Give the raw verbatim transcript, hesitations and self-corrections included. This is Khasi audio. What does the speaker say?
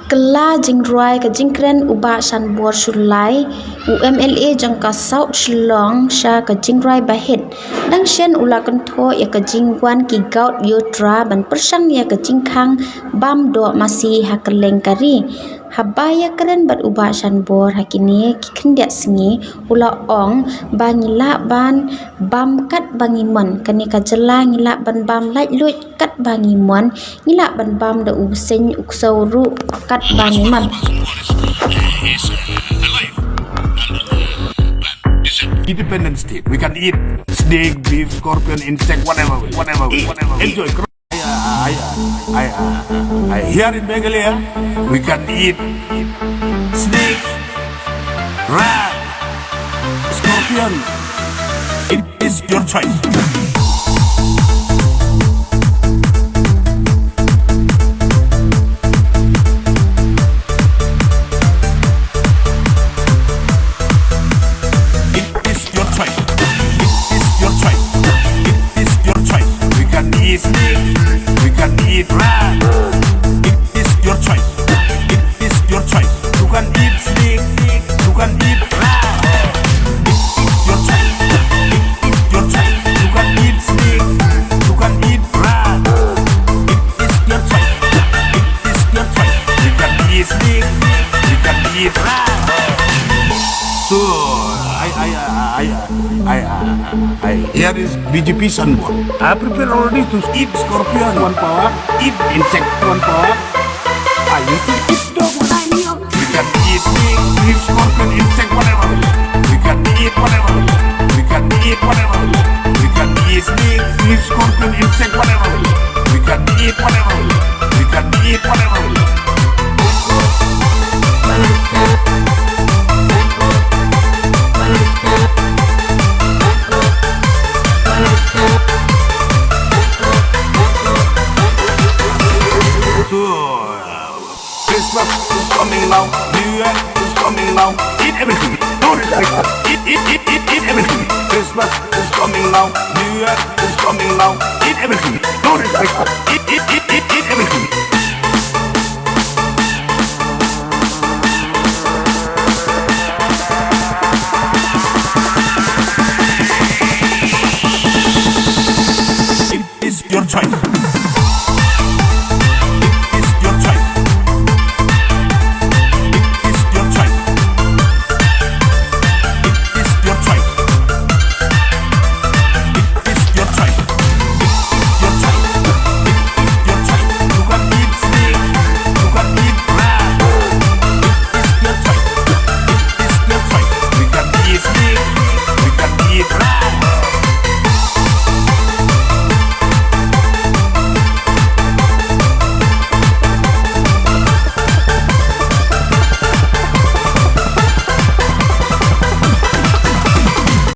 Kylla jingrwai ka jingkren u Bah Shanbor Shullai, u M L A jong ka South Shillong sha ka jingrwai ba hit. Dang shen u la kynthoh ïa ka jingwan ki gout ïotra ban pyrshang ïa ka jingkhang bam doh masi ha kylleng ka ri. Haba ïakren bad u Bah Shanbor ha kine ki khyndiat sngi, u la ong ba ngi lah ban bam kat ba ngi mon. Kane ka jylla ngi lah ban bam laitluid kat ba ngi mon. Ngi lah ban bam da u bseiñ u ksew ruh kat ba ngi mon. Independent state. We can eat snake, beef, scorpion, insect, whatever, whatever, whatever. Enjoy. I, I, I, I, I, here in Meghalaya, we can eat snake, rat, scorpion. It is your choice. It is your choice. It is your choice. It is your choice. We can eat snake. We can eat rat. It is your choice. It is your choice. You can eat snake. You can eat rat. It is your choice. It is your choice. You can eat snake. You can eat rat. It is your choice. It is your choice. You can eat snake. You can eat rat. So I I I I I I, I here is B J P Shanbor. I prepare already to eat scorpion one power, eat insect one power. I used to eat dog when I'm young. We can eat snake, eat scorpion, insect, whatever. We can eat whatever. We can eat whatever. We can eat snake, eat scorpion, insect, whatever. We can eat whatever. We can eat whatever. So, Christmas is coming now, New Year is coming now. Eat everything, no restriction. Eat, eat, eat, eat, eat everything. Christmas is coming now, New Year is coming now. Eat everything, no restriction. Eat, eat, eat, eat, eat everything.